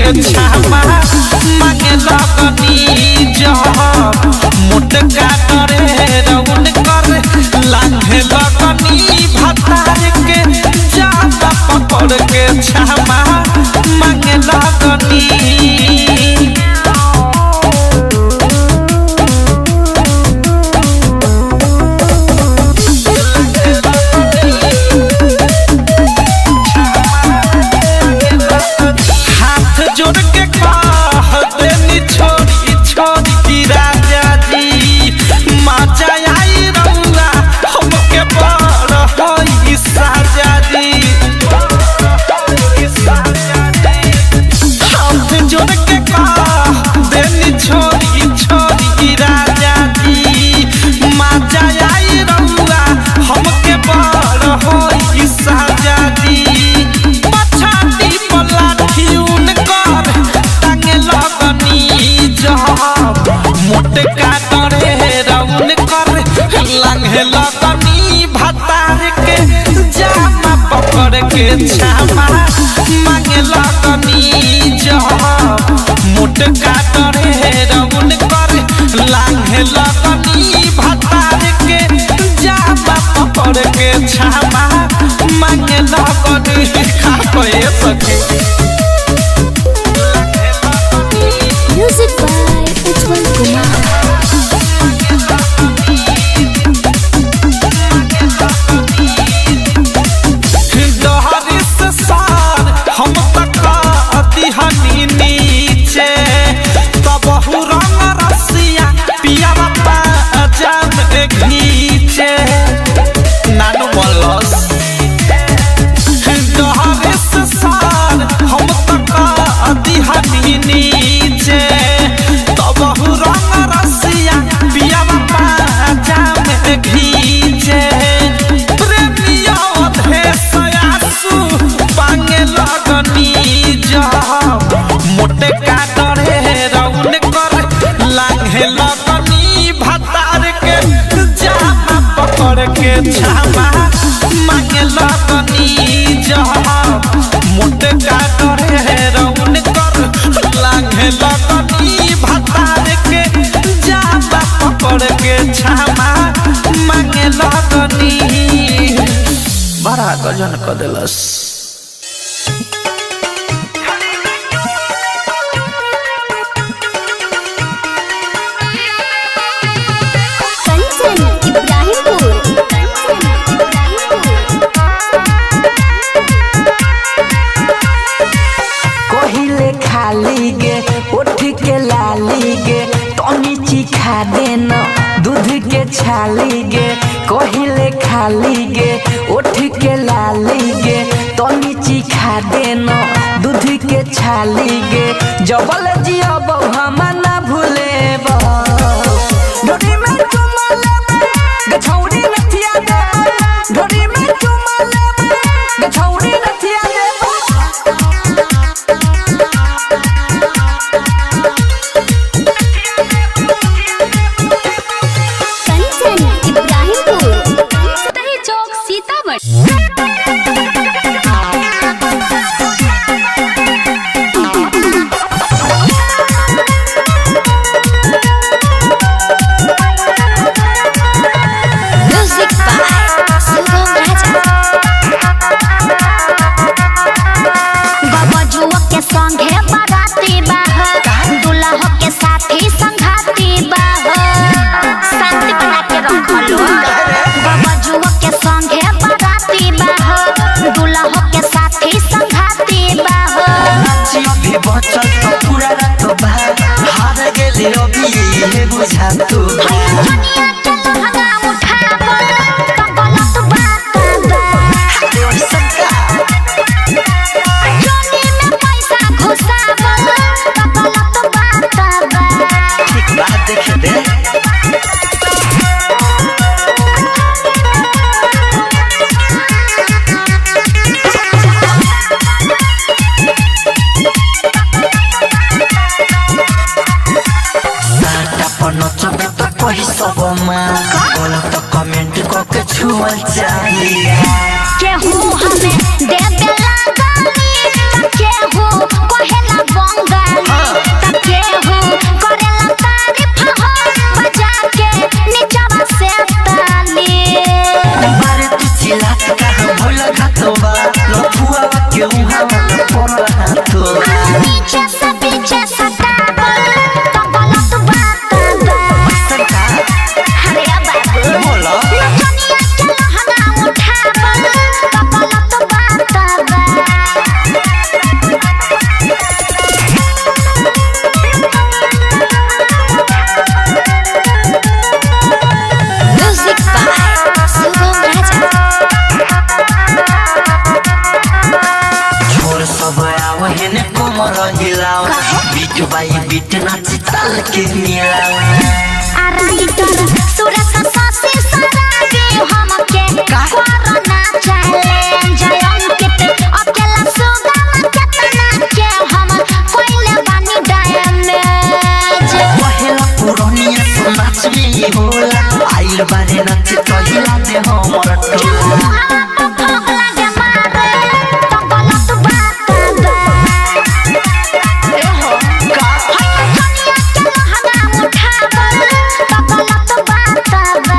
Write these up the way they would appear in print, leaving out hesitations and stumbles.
के छामा मांगे लगनी जब मोटका डरे रउन कर लांघे लगनी भतार के जामा पकड़ के छामा मांगे लगनी। हाथ जोड़ के कह देनी छोड़ी छोड़ी की राजा जी मजा आई रउआ हमके बड़ होई साजा जी। हाथ जोड़ के कह देनी छोड़ी छोड़ी की राजा जी मजा आई रउआ हमके बड़ होई साजा जी। पछाती पलाठी उनकर टांगे लगनी जब मोटका डरे रउन कर लांघे लगनी भतार के जामा पकड़ के छामा मांगे लगनी जब मोटका डरे रउन कर लांघे लगनी भतार के जामा पकड़ के छामा मांगे लगनी खा कहे सके। Music by Ujjwal Kumar. डहरी से सार हम तक दिहनी नीचे तब रंग रसिया पियावा जान घीचे नानू मलस। डहरी से सार हम तक दिहनी नीचे तब रंग रसिया पियावा जान घीचे। प्रेमिया सयासु पांगे लगनी जब मोटका डरे रउन कर लांघे लगनी भतार के जामा पकड़ के छामा मांगे लगनी जब मोटका डरे रउन कर लांघे लगनी भतार के जामा पकड़ के छामा मांगे लगनी। बड़ा गजन क देलस। कंचन इब्राहिमपुर। कंचन इब्राहिमपुर। कोहिले खाली गे उठ के लाली गे तनी चिखा देना दूध के छाली गे। कोहिले खाली गे उठ के लाली गे तनी चिखा देना दूध के छाली गे। जबल जियब हम ना भूलेब ढोरी में चुमा लेब गछौरी नथिया देब। ढोरी में चुमा लेब गछौरी नथिया देब। कंचन इब्राहिमपुर। सतही चौक सीतामढ़ी। म्यूजिक बाय शुभम राजा। बबजुआ के संगे बाराती बाह, दुल्हा के साथी संघाती बाह। शांति बना के रखलो। बबजुआ के संगे बाराती बाह, दुल्हा के साथी संघाती बाह। नाची अभी बचल तो पूरा रात बा हार गेली अभी ये बुझा तू। दुनिया के लहंगा उठावल तो गलत बात बा। जोनी में पैसा घुसावल तो गलत बात बा। ठीक बात देख दे। साटा पर नचबे त कही सबमा गलत कमेंट कके छुअल चाहिए। केहू हमें देवेला गाली, केहू कहेला बम। पड़ल हाथो। नीचे से पीछे सटावल तो गलत बात बा। सरकार अरे बाबू बोला। नचनिया के लहंगा उठावल तो गलत बात बा। म्यूजिक बाय शुभम राजा। छोर सब आवे ने कोमर हिलाओ, बीट बाई बीट नाच ताल के मिलाओ। आराइटर सुरस सासी सराबी हमके कोरोना चैलेंज अंकित अकेला सुगम केतना के हम कोइले बानी डैमेज। पहला पुरानिया तो नाच में होला, आइल बारे नाच कहिला दे हमर टोला। मुहावा पर भोग लागे मारे तो गलत बात बा। ए हो का है नचनिया के लहंगा उठावल तो गलत बात बा।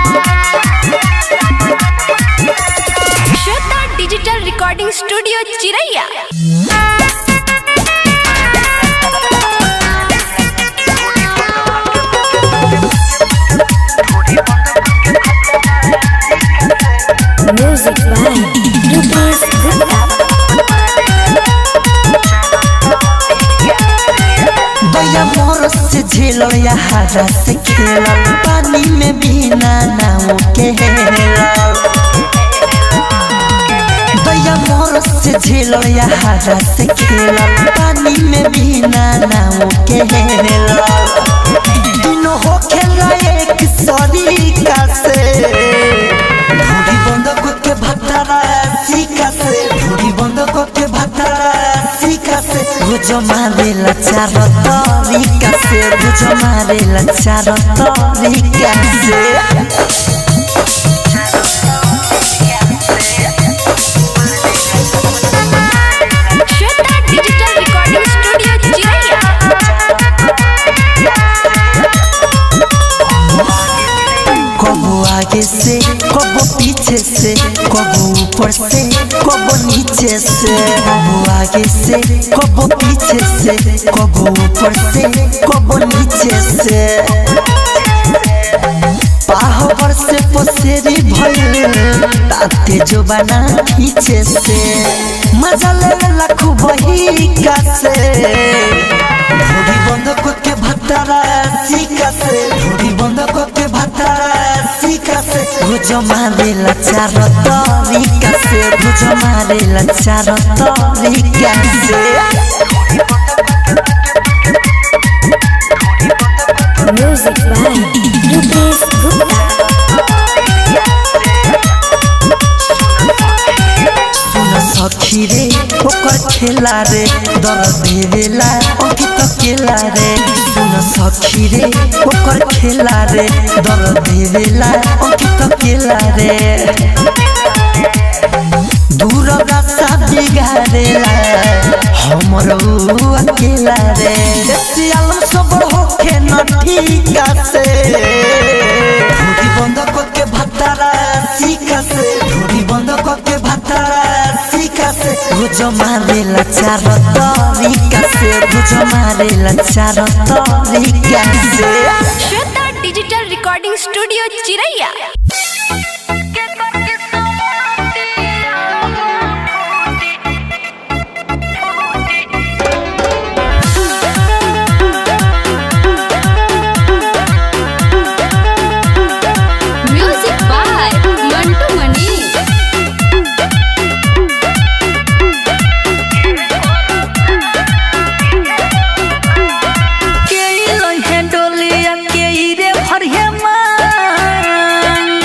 Shweta digital recording studio Chiraiya. Music by Rupesh Gupta. दया मोर से झेलल या हरा से खेलल, पानी में बिना नाव के हेलल। दया मोर से झेलल या हरा से खेलल, पानी में बिना नाव के हेलल। दिनो हो खेला एक सरीका से, ढूढ़ी बंद के भतारा सीखा से, ढूढ़ी बंद के भतारा सीखा से, गुजो मारेला चार तरीका से, गुजो मारेला चार तरीका से। Shweta digital recording studio Chiraiya. कबो आगे से कबो पीछे से, कबो ऊपर से कबो नीचे से, कबो आगे से कबो पीछे से, कबो ऊपर से कबो नीचे से। पाहवर से पसेरी भइल ताते जो बना पीछे से, मजा ले लाखो बही का से। ढूढ़ी बंद के भतारा सीखा से, ढूढ़ी बंद के भतारा सीखा से, गुजो मारेला चार तरीका से, गुजो मारेला चार तरीका से। Music by Rupesh Gupta. सुन सखी रे ओकर खेला रे, दर्द देवेला अंकित केला रे। सुन सखी रे ओकर खेला रे, दर्द देवेला अंकित केला रे। दूर रास्ता बिगाड़ेला हमर उ अकेला रे। सियालम सबर होखे न ठीका से, ढूढ़ी बंद के भतारा सीखा से, ढूढ़ी बंद के भतारा सीखा से, गुजो मारेला चार तरीका से, गुजो मारेला चार तरीका से। Shweta digital recording studio Chiraiya. Music by Mantu Mani. के लहे डोलिया के रे भरिया मांग,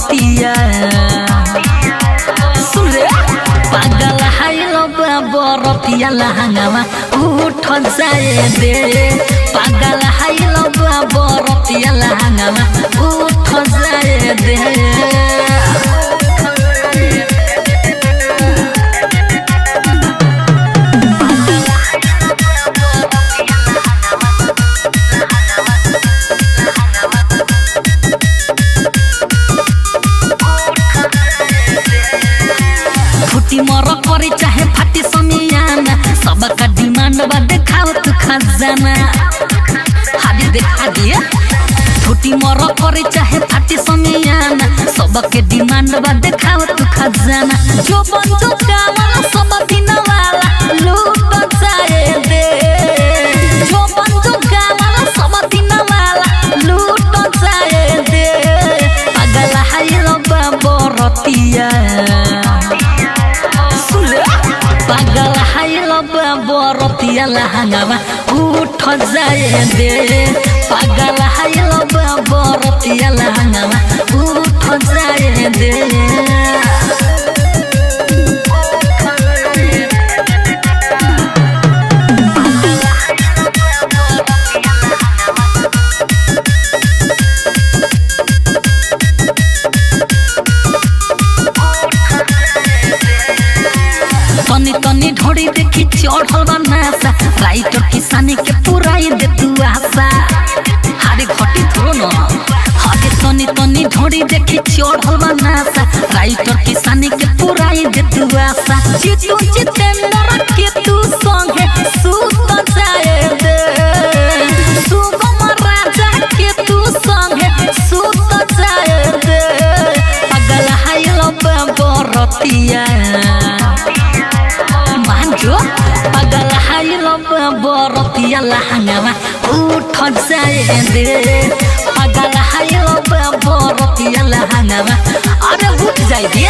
बरतिया। सुन रे पागल हाइल बरतिया लहंगावा उठ जाए दे। पागल हाइल बरतिया लहंगावा उठ जाए दे। फूटी मर करे चाहे फाटी समियाना, सबका डिमांड बा देखाओ तू खजाना। हादी देखा दिया फूटी मर करे चाहे फाटी समियाना, सबके डिमांड बा देखाओ तू खजाना। जो बंदो कावला सब दिन वाला लूट जाए दे। जो बंदो कावला सब दिन वाला लूट जाए दे। पागल हाइल बरतिया, पागल हाइल बरतिया लहंगावा उठ जाए दे। पागल हाइल बरतिया लहंगावा उठ जाए दे। तनी तनी ढोड़ी देखी चढ़ल बा नासा, राइटर किसानी के पुराई दे तू आशा। हारे घटी थोड़ो न हारे तनी तनी ढोड़ी देखी चढ़ल बा नासा, राइटर किसानी के पुराई दे तू आशा। जीतू जितेंद्र के तू संगे सुत जाए दे। सुगम राजा के तू संगे सुत जाए दे। पागल हाइल बरतिया मांजो, पागल हाइल बरतिया लहंगावा उठ जाए दे। पागल हाइल बरतिया लहंगावा अरे उठ जाए दे।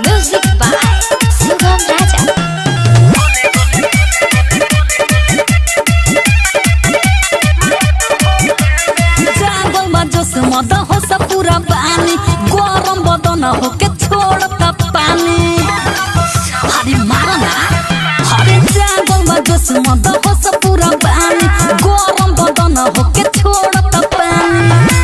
म्यूजिक बाय सुगम राजा। जागल बा जोश मद हो सब पूरा पानी, गरम बदन होके छोड़ता पानी। हरे मारा ना हरे जागल बा जोश मद हो सब पूरा पानी, गरम बदन होके छोड़ता पानी।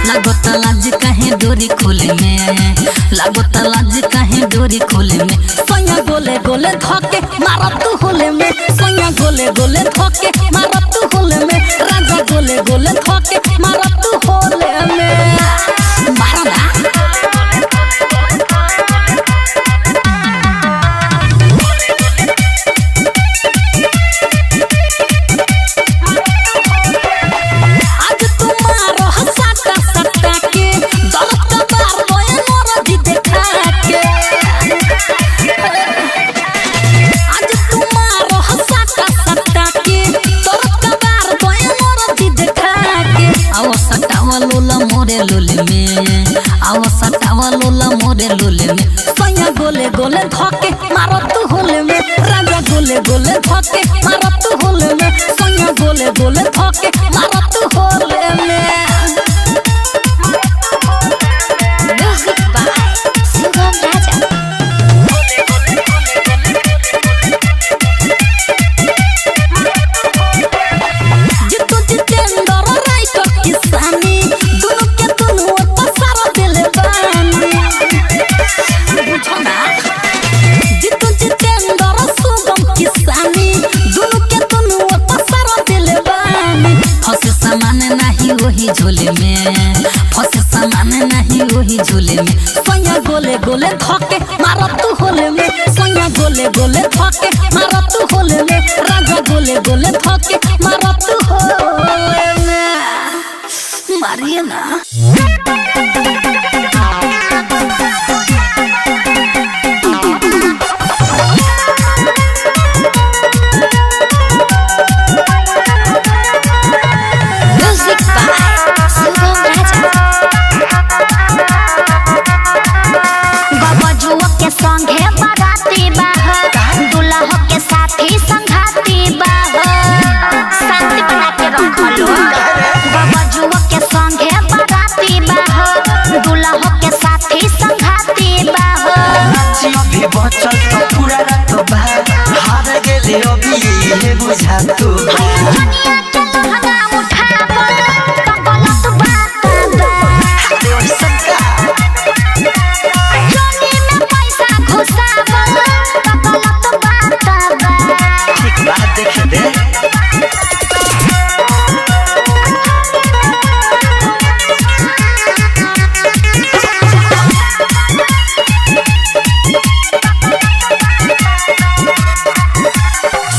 लागत लाज काहे डोरी खोले में, लागत लाज काहे डोरी खोले में। सोया गोले गोले धके मारा तू होले में, सोया गोले गोले धके मारा तू होले में, राजा गोले गोले धके मारा तू होले में। मारा ना आज तुम्हारो हसाता सत्ता के दर्द का बार बोए मोर देखा के। आज तुम्हारो हसाता सत्ता के दर्द का बार बोए मोर देखा के। आओ सटावा लोला मोरे लोले में, आओ सटावा लोला मोरे लोले में। सोया गोले गोले धके मारो तू होले में, राजा गोले गोले धके मारो तू होले में, सोया गोले गोले धके मारो तू होले में। Music by Sugam Raja. Jitu Jitendra writer किसानी, दोनों के दोनों ओर पसार देले बानी। बुझो ना जितू जितेंद्र सुगम किसानी, दोनों के दोनों ओर पसार देले बानी। फंसे सामान नहीं वही झोले में, फंसे सामान नहीं वही झोले में। सोया गोले गोले धके मारा तू होले में, सोया गोले गोले धके मारा तू होले में, राजा गोले गोले धके मारा तू होले में। मारिए ना। म्यूजिक बाय सुगम राजा। बाबा जुआ के संगे बाराती बाह, दुल्हा के साथी। इहे बुझा तू। दुनिया के लहंगा उठावल त गलत बात बा। अरे ओइसन का? चोली में पैसा घुसावल त गलत बात बा। ठीक बात देख दे।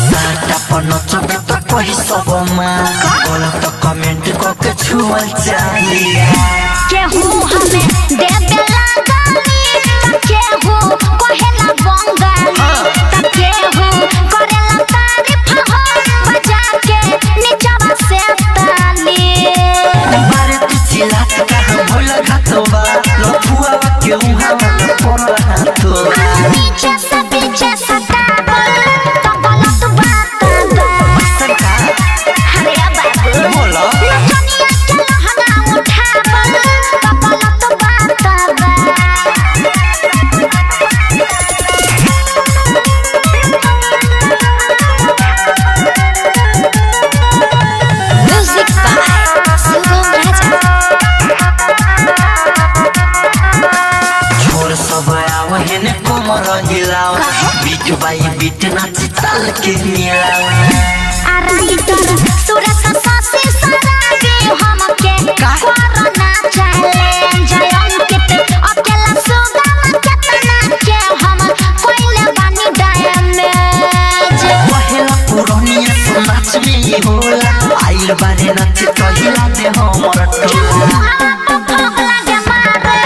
साटा पर नचबे त कही सब माँ, गलत कमेंट क के छुअल चाहिए। केहू हमें देवेला गाली त केहू कहेला बंगाली, त केहू करेला तारीफ हो बजा के नीचवा से ताली। बारे तू चिल्लात कहाँ भइल घातोबा, लफुआवा के उहावा त पड़ल हाथोबा। नीचे से पीछे सतावल त गलत बात बा। ओइसन का? अरे बाबू बोला। नचनिया के लहंगा उठावल त गलत बात बा। म्यूजिक बाय शुभम राजा। छोर सब आवे ने कोमर हिलाओ, बीट बाई बीट नाच ताल के मिलाओ। आराइटर सुरस सासी सराबी हमके कोरोना चैलेंज अंकित अकेला सुगम केतना के हम कोइले बानी डैमेज। पहला पुरनिया से नाच में होला, आइल बारे नाच कहिला दे हमर टोला। मुहावा पर भोग लागे मारे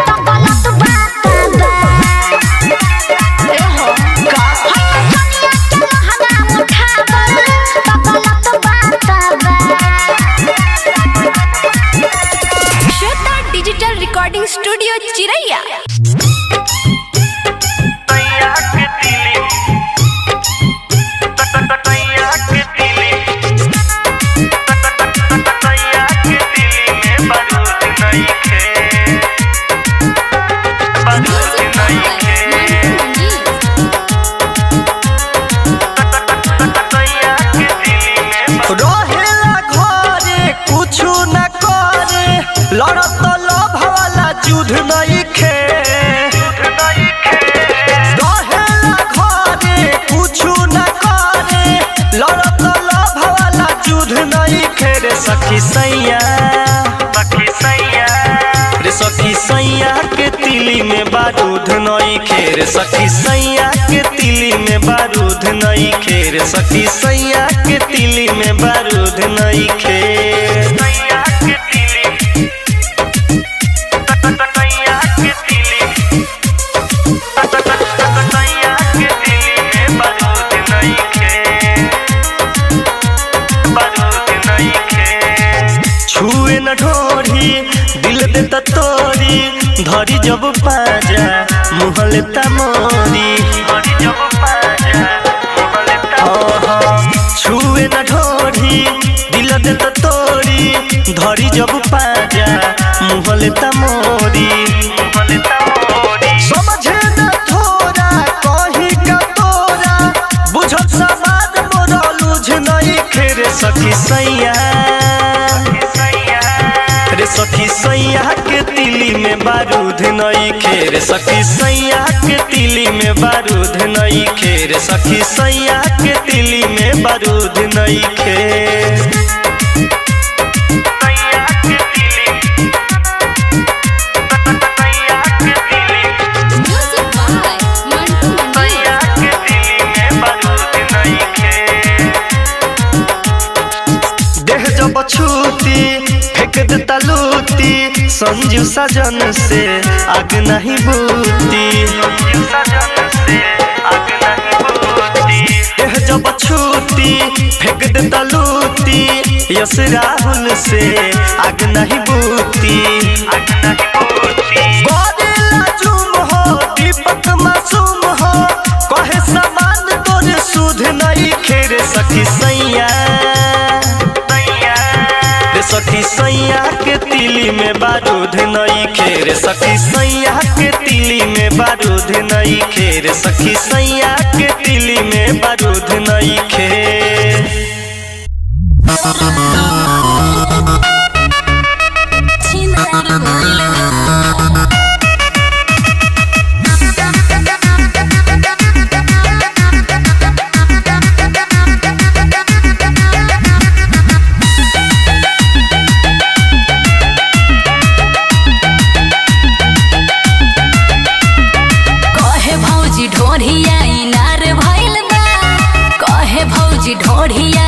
तो गलत बात बा। ए हो का? है नचनिया के लहंगा उठावल तो गलत बात बा। Shweta digital recording studio Chiraiya. रहेला घरे कुछु न करे, लड़त लोभ वाला जुध नइखे। रहेला घरे कुछु न करे, लड़त लोभ वाला जुध नइखे। रे सखी सैया, रे सखी सैया के तिली में बारूद नइखे। रे सखी सैया के तिली में बारूद नइखे। रे सखी सैया के तिली में बारूद नइखे। छुए न ढोरी दिल देता तोरी, धरी जब पाजा मुँह लेता मोरी। छुए न ढोरी दिल देता तोरी, धरी जब पाजा मुँह लेता मोरी। समझे न थोड़ा कही का तोरा, बुझल समाज मोरा लूझ नहीं खेरे। सखी सैया, रे सखी सैया के तिली में बारूद नहीं खेर। सखी सैया के तिली में बारूद नहीं खेर। सखी सैया के तिली में बारूद नहीं खेर। म्यूजिक बाय मंटू मनी। देह जब छूती फेंक देता लूती, संजू सजन से आग नहीं बूती। देह जब छूती फेंक देता लूती, यश राहुल से आग नहीं बूती। करेला जुम हो दीपक मासूम हो, कहे सामान तोरे सुध नहीं खेरे। सखी सैया, रे सखी सैया के तिली में बारूद नहीं खेर। सखी सैया के तिली में बारूद नहीं खेर। सखी सैया के तिली में बारूद नहीं खेर। जी ढोढ़िया।